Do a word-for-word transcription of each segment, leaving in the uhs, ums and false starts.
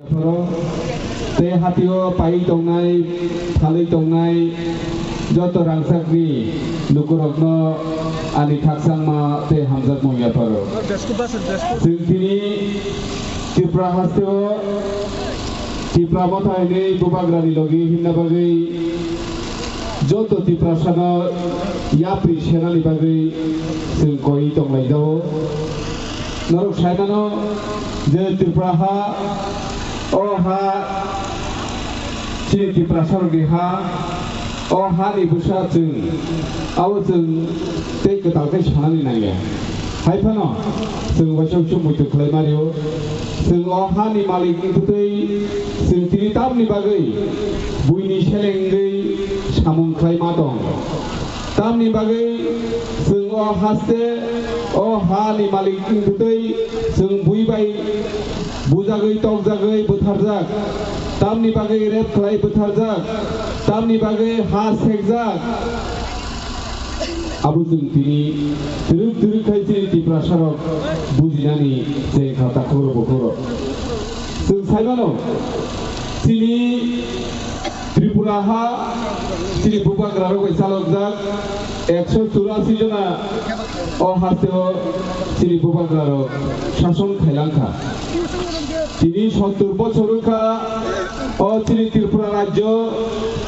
Phoro tei hatio pai tongnai, phalwi tongnai joto rangchakni lukurokno ani khakchangma tei hamjakmung yapharo. Chwng tini Tripura hasteo Tipra Motha hinwi bubagrani logi himna bagwi joto Tiprasano yapri senani bagwi chwng koi tonglaijao. Norok saimano je Tripura ha, o ha chini Tiprasarokni ha, o hani bwsa chwng, abo chwng tei kwtal khe sanani nangya. Hai phano chwng waisa waisa muitu khlai mario. Chwng o hani malik wngtwi chwng tini tamni bagwi buini seleng wngwi samung khlai ma tong. Tamni bagwi chwng o haste o hani malik wngtwi chwng bui bai bujagwi tokjagwi bwtharjak. Tamni bagwi rep khlai bwtharjak. Tamni bagwi ha sekjak. Abo chwng tini twrwk twrwk khai chini Tiprasarok bujinani chengkha takhuk rok bukhuk rok. Chwng saimano chini Tripura ha chini bubagra rok bai chalokjak ekso churasi jona o hasteo chini bubagra rok sason khailangkha. Tini sottur bochor wngkha o chini Tripura rajyo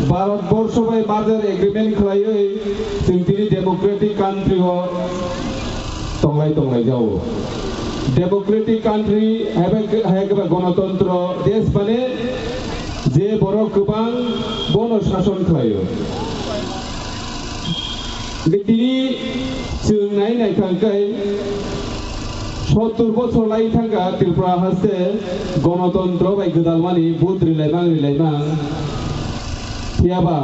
Bharat borsho bai merger agreement khlaiwi chwng tini democratic country o tonglai tonglai jao. Democratic country hai bai, hai khe ba gonotontro desh mane je borok kwbang bono sason khlaio. Hingke tini chwng nai nai thang khe sottur bochor lai thang kha Tripura haste gonotontro bai gwdalmani vote rilai mang rilai mang. Phiya ba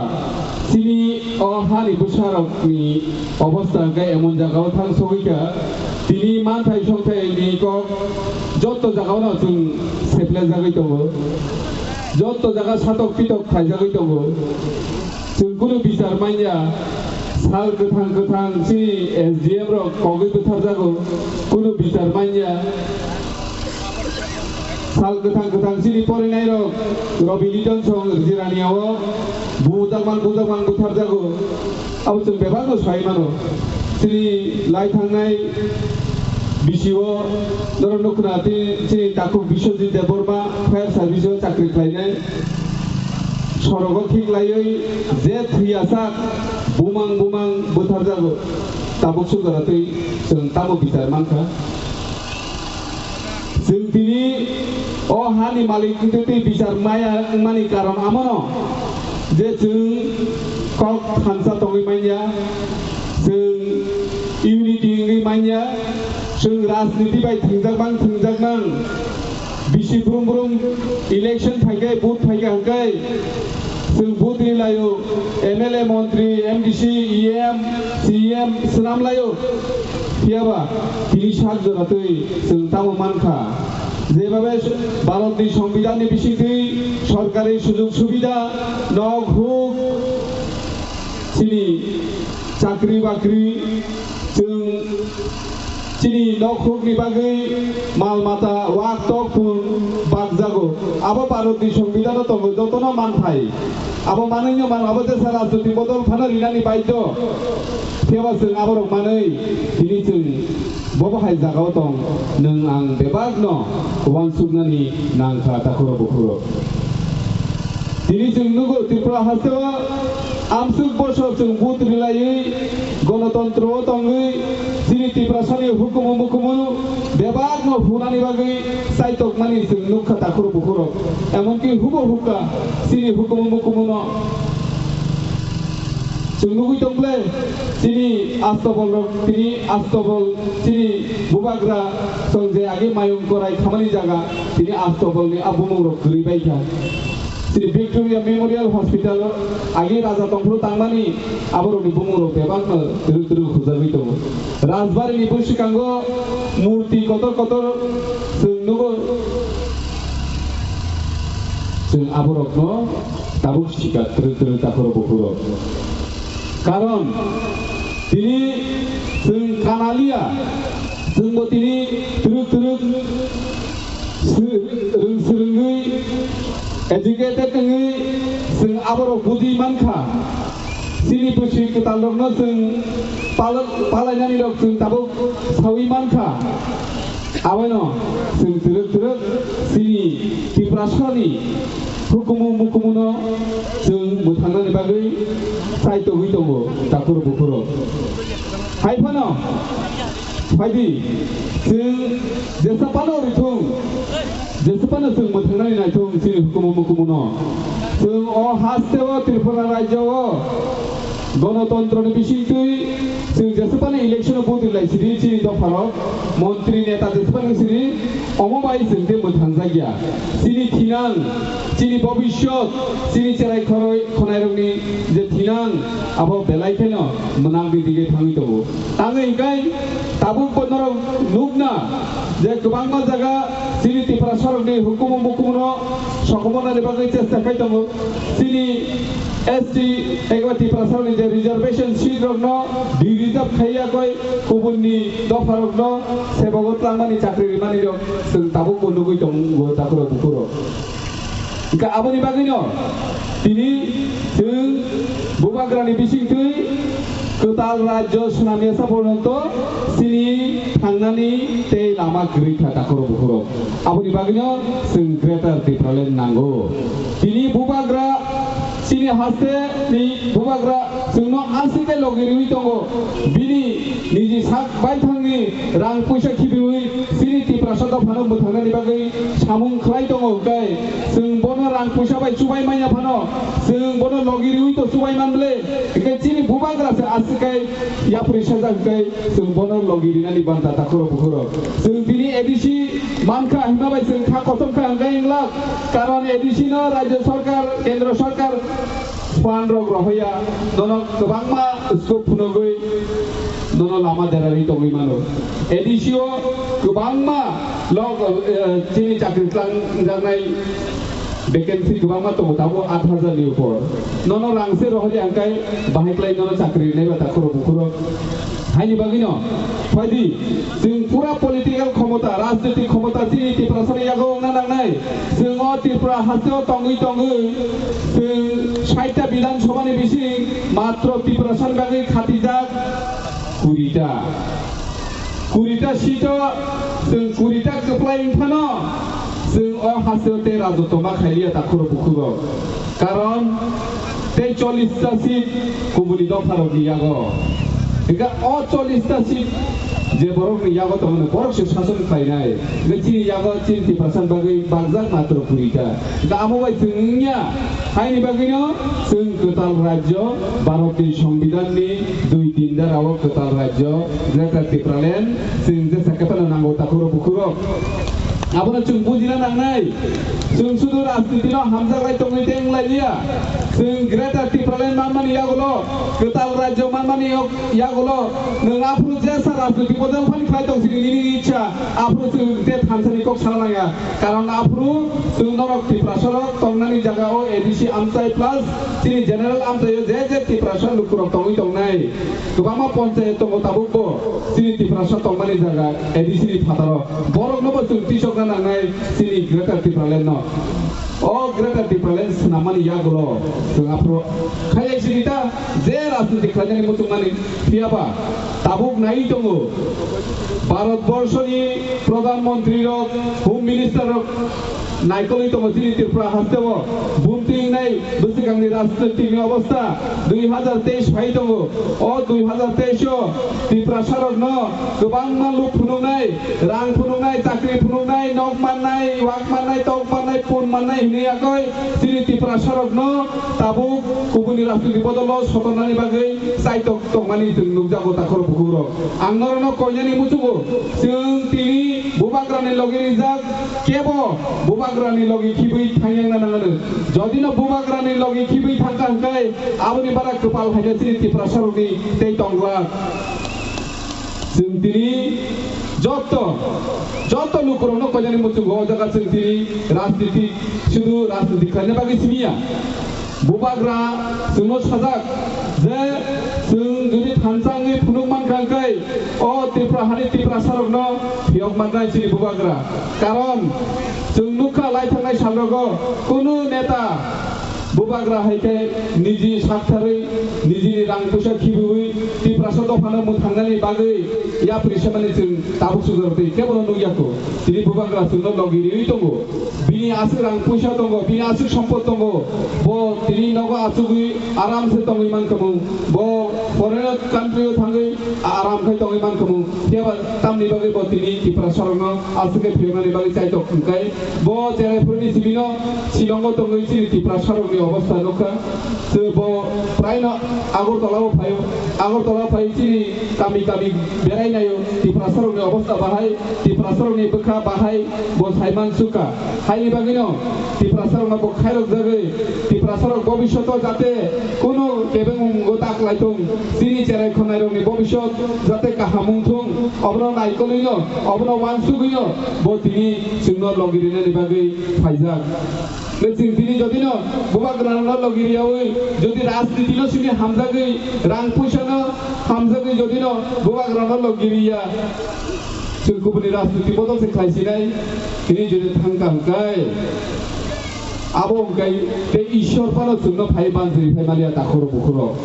chini o hani bwsarokni obostha hwnkhe emon jagao thang sogwi kha, tini manthai songthaini kok jotto jagaono chwng seplejagwi tongo, jotto jaga satok pitok khlaijagwi tongo. Chwng kunu bichar manya, sal kwthang kwthang chini S D M rok kogwi bwtharjago, kunu bichar manya. Sal kwthang kwthang chini porinairok Robi Liton song Jiraniao bujakmang bujakmang bwtharjago. Abo chwng bebakno sai mano. Chini lai thangnai bisio norok nukhna tei chini takhuk Biswajit Debbarma fire service o chakri khlainai. Sorogo khiklaiwi je thwiyasak bumang bumang bwtharjago. Tabuk sujaratwi chwng tamo bichar mankha? Chwng tini o hani malik wngtwi twi bichar maya wngmani karon amono je chwng kok thansa tongwi manya, chwng unity wngwi manya, chwng rajniti bai thwngjakmang thwngjakmang. Bisi brum brum election phaikhe, vote phaikhe hwnkhe chwng vote rilaio, M L A, montri, M D C, E M, C E M swnamlaio. Phiyaba tini sak joratwi chwng tamo mankha, jebabe Bharatni Songbidanni bisingtwi sorkari sujog subida, nok huk, chini chakri bakri, chwng chini nok hukni bagwi mal mata wak tok pun bakjago. Abo Bharatni Songbidanno tongo, jotono manthai. Abo manwino mano, abo jesa rajniti bodol phano rinani baidhyo. Phiya ba chwng aborok manwi tini chwng bobo hai jagao tong, nwng ang bebakno uansuknani nangkha takhurok bukhurok. Tini chwng nugo Tripura hasteo amsuk bosor chwng vote rilaiwi gonotontro o tongwi chini Tiprasani hukumu mukumu bebakno phunani bagwi chaitokmani chwng nukha takhurok bukhurok. Emonki hubo hukha chini hukumu mukumuno. Chwng nugwi tong ble, chini Astobolrok, tini Astobol, chini bubagra chwng je age mayung korai khamani jaga, tini Astobolni a bumungrok kwrwi bai kha. Chini Victoria Memorial Hospital age raja tongphuru tangmani aborokni bumungrok bebakno twrwk twrwk hujagwi tongo. Rajbarini bwswkango murti kotor kotor chwng nugo. Chwng aborokno tabuk sikha twrwk twrwk takhurok bukhurok. Karon tini chwng kanaliya, chwngbo tini twrwk twrwk swi-, rwng swrwngwi Educated wngwi chwng aborok bujwi mankha, chini bwswi kwtalrokno chwng pal-, palainani rok chwng tabuk sawi mankha. Abono chwng twrwk twrwk chini Tiprasani hukumu mukumuno chwng mwthangnani bagwi chai tongwi tongo takhurok bukhurok. Hai phano phaidi, chwng jesa phano rithung, jesa phano chwng mwthangnani naithung chini hukumu mukumuno. Chwng o haste o Tripura rajyo o Gonotontroni bisingtwi chwng jesa phano election o vote rwlai sidi chini dopharok, montri neta jesa phano sidi, omo bai chwng tei mwthangjakya. Chini thinang, chini bobishyot, chini cherai khoroi khonairokni je thinang, abo belai kheno mwnakni dige thangwi tongo. Tangwi hwnkhe tabuk bo norok nukna je kwbangma jaga chini Tiprasarokni hukumu mukumuno sokomornani bagwi chesta khai tongo. Chini S T eba Tiprasarokni je reservation seat rokno de-reserve khaiya koi kubunni dopharokno sebogo twlangmani chakri rimani rok chwng tabuk bo nugwi tongo takhurok bukhurok. Hingke aboni bagwino tini chwng bubagrani bisingtwi kwtal rajyo swnamya saporjonto chini thangnani tei lama kwrwi kha takhurok bukhurok. Aboni bagwino chwng Greater Tipraland nango. Tini bubagra chini haste ni bubagra chwngno aswk khe logi rwui tongo. Bini niji sak baithangni rang puisa khibiui chini Tiprasa dophano mwthangnani bagwi samung khlai tongo, hwnkhe chwng bono rang puisa bai chubai manya phano chwng bono logi rwui to chubai man bwle, hwnkhe chini bubagra se aswk khe yapri sajak, hwnkhe chwng bono logi rinani banta takhurok bukhurok. Chwng tini A D C mankha hwnma bai chwng kha kosom kha hwnkhe wngla, karon A D C no rajyo sarkar, kendro sarkar, phan rok rohoya, nono kwbangma scope phunugwi nono lama derarwi tongwi mano. A D C o kwbangma lok, eh, chini chakri twlangjaknai vacancy kwbangma tongo, tabuk aat hajar ni upor. Nono rang se rohorya hwnkhe bahai kwlai nono chakri rinai ba takhurok bukhurok. Haini bagwino phaidi, chwng pura political khomota, rajnitik khomota chini Tiprasani yago wngna nangnai. Chwng o Tripura hasteo tongwi tongwi, chwng saita Bidhan Sabhani bising matro Tiprasani bagwi khatijak kurita. Kurita seat o chwng kurita kwplai wngphano, chwng o hasteo tei rajotoma khailiya takhurok bukhurok. Karon tei chollish ta seat kubuni dopharokni yago. Hingkhe o chollish ta seat je borokni yago tongmani, borok se sason khlainai. Hingkhe chini yago chini Tiprasani bagwi bakjak matro kurita. Hingkhe amo bai chwng wngya, haini bagwino chwng kwtal rajyo, Bharatni Songbidanni dui tin dara o kwtal rajyo, Greater Tipraland, chwng jesa khe phano nango takhurok bukhurok. Abono chwng bujina nangnai. Chwng sudu rajniti no hamjak lai tongwi tei wng lai liya. Chwng Greater Tipraland manmani yagulo, kwtal rajyo manmani yok-, yagulo, nwng aphuru jesa rajniti bodol phani khlai tong sini nini ichha, aphuru chwng je thansani kok sana nangya. Karon aphuru chwng norok Tiprasarok tongnani jaga o A D C amchai plus chini general amchai o je je Tiprasa lukurok tongwi tongnai. Kwbangma ponchayat tongo tabukbo chini Tiprasa tongmani jaga A D C ni phataro. Borokno bo chwng tisokna nangnai chini Greater Tipraland no. O Greater Tipraland swnammani yagulo chwng aphuru khailai sini ta je rajniti khlainani muchungmani phiyaba tabuk nai tongo. Bharat Borshoni Pradhan Mantri rok, Home Minister rok, naikolwi tongo chini Tripura hasteo. Bumtwi wngnai bwswkangni rajnitikni obostha dui hajar teis phai tongo. O dui hajar teis o Tiprasarokno kwbangma luk phunuknai, rang phunuknai, chakri phunuknai, nok mannai, wak mannai, tok mannai, pun mannai hinwi yakoi chini Tiprasarokno tabuk kubuni rajniti bodolo sotonani bagwi chaitok tongmani chwng nukjago takhurok bukhukrok. Ang norokno koinani muchungo, chwng tini bubagrani logi rijak, kebo bubagrani logi khibwi thangyangna nanganw. Jodino bubagrani logi khibwi thangkha hwnkhe aboni bara kwpal haino chini Tiprasarokni tei tonglak. Chwng tini jotto, jotto lukurokno koinani muchungo o jaga chwng tini rajniti, sudu rajniti khlaina bagwi simiya. Bubagra chwngno sajak je chwng jodi thansa wngwi phunuk mankha hwnkhe o Tripura hani Tiprasarokno phiyok mannai chini bubagra. Karon chwng nukha lai thangnai salrogo kunu neta bubagra hai khe niji saktharwi nijini rang puisa khibiwi Tiprasa dophano mwthangnani bagwi yapri semani chwng tabuk sugar tei kebono nukya kho. Tini bubagra chwngno logi riwi tongo. Bini aswk rang puisa tongo, bini aswk sompot tongo. Bo tini nogo achugwi aram se tongwi mankha mung. Bo foreign country o thangwi aram khai tongwi mankha mung. Phiya ba tamni bagwi bo tini Tiprasarokno aswk khe phiyoknani bagwi chaitok hwnkhe bo cherai phuruni sibino Shillongo tongwi chini Tiprasarokni obostha nukha. Chwng bo praino Agartala o phaio. Agartala phai chini kami kami berai naio. Tiprasarokni obostha bahai, Tiprasarokni bwkha bahai bo saiman sukha. Haini bagwino Tiprasarokno bo khairok jagwi Tiprasarok bobishoto jate kuno kebengmungo ta kwlai thung. Chini cherai khwnairokni bobishot jate kaham wng thung. Obono naikolwino, obono wansugwino bo tini chwngno logi rinani bagwi phaijak. Chwng tini jodino bubagrano logi riyawi, jodi rajnitino simi hamjagwi, rang puisano hamjagwi jodino bubagrano logi riya, chwng kubuni rajniti bodol se khlai sinai, tini jodi thangka hwnkhe, abo hwnkhe tei Ishwar phano chwngno phai banjri phai maliya takhuro bukhuro.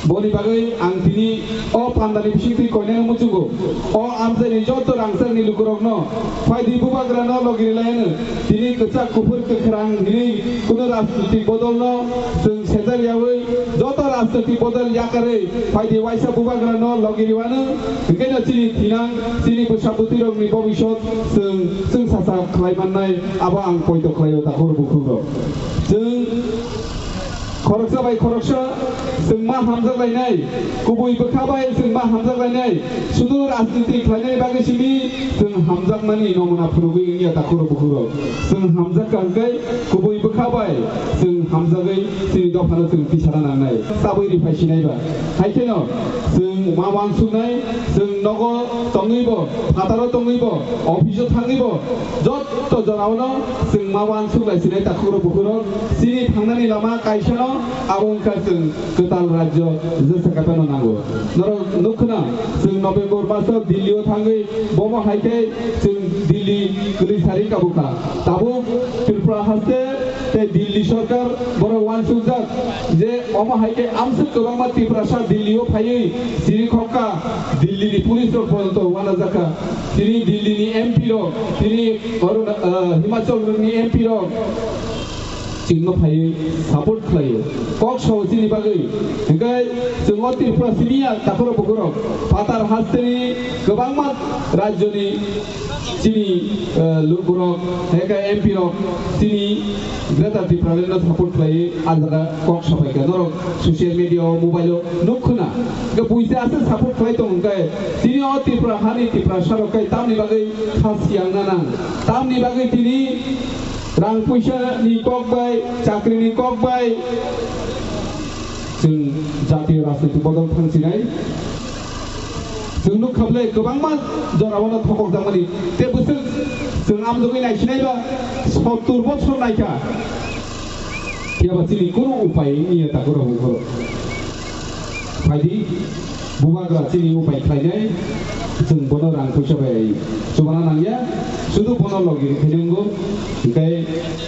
Boni bagwi ang tini o pandani bisingtwi koinai muchungo. O amchaini joto rangchakni lukurokno phaidi bubagrano logi rilaiano tini kwchak kuphur kwkhrang hinwi kuno rajnitik bodolno chwng sejar yawi joto rajnitik bodol yakarwi phaidi waisa bubagrano logi riwano hwnkhe no chini thinang chini bwsa bwtwirokni bobisot chwng chwng sacha khlai mannai abo ang poito khlaio takhur bukhukrok. Chwng Khoroksa bai khoroksa chwng ma hamjak lainai, kubui bwkha bai chwng ma hamjak lainai, sudu rajniti khlainai bagwi simi chwng hamjakmani nomuna phunugwi wngya takhuro bukhuro. Chwng hamjak ka hwnkhe kubui bwkha bai chwng hamjagwi chini dophano chwng tisana nangnai, tabwi ri phai sinai ba. Hai kheno chwng ma wansuknai, chwng nogo tongwibo, phataro tongwibo, office-o thangwibo, jotto jorao no chwng ma wansuk lai sinai takhuro bukhuro. Chini thangnani lama kaisano abo wngkha chwng kwtal rajyo jesa kaipano nango. Norok nukkhwna chwng November maso Delhi-o thangwi bomo hai khe chwng Delhi kwlwi sari kabukha. Tabuk Tripura haste tei Delhi sorkar borok wansukjak je omo hai khe amswk kwbangma Tiprasa Delhi-o phaiwi siri khokha, Delhi-ni police rok porjonto wanajakha. Tini Delhi-ni M P rok, tini Aruna-, ah, Himachal-ni M P rok chwngno phaiwi support khlaio. Kok sao chini bagwi. Hwnkhe chwng o Tripura simi ya takhuro bukhurok. Phatar hasteni kwbangma rajyoni chini, eh, lukurok, hwnkhe M P rok chini Greater Tipraland no support khlaiwi ah jaga kok sapaikha. Norok social media o, mobile o nukkhwna. Hwnkhe buisa aswk support khlai tongo hwnkhe chini o Tripura hani Tiprasa rok khe tamni bagwi kha siyang nanang. Tamni bagwi tini rang puisa ni kok bai, chakri ni kok bai chwng jatiyo rajniti bodol thangsinai. Chwng nukha bwle kwbangma jorao no thokok jakmani. Tei bwswk chwng amjogwi naisinai ba sottur bochor naikha. Phiya ba chini kunu upai wngya takhuro bukhuro. Phaidi, bubagra chini upai khlainai, chwng bono rang puisa bai chubana nangya, sudu bono logi rwkhainai wngo, hwnkhe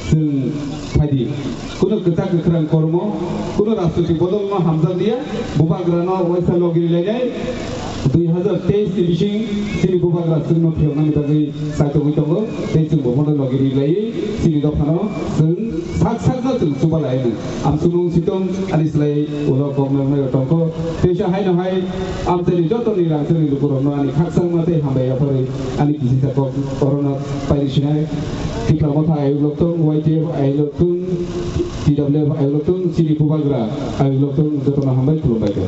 chwng phaidi, kunu kwchak kwkhrang kormo, kunu rajniti bodolno hamjakliya, bubagrano waisa logi rwlainai, dui hazar teis ni bising chini bubagra chwngno phiyoknani bagwi chaitogwi tongo, tei chwngbo bono logi rwlaiwi chini dophano chwng sak sakno chwng chubalai hwnwi. Amsukmung sitong ani slai ulo kok noknai rok tongkho. Teisa haino hai amchaini jotoni rangchakni lukurokno ani khakchangma tei hambai yapharwi ani kisisa kok orono pairi sinai. Tipra Motha ayuk loktong, Y T F ayuk loktong, T W F ayuk loktong, chini bubagra ayuk loktong, jotono hambai khulumbai kha.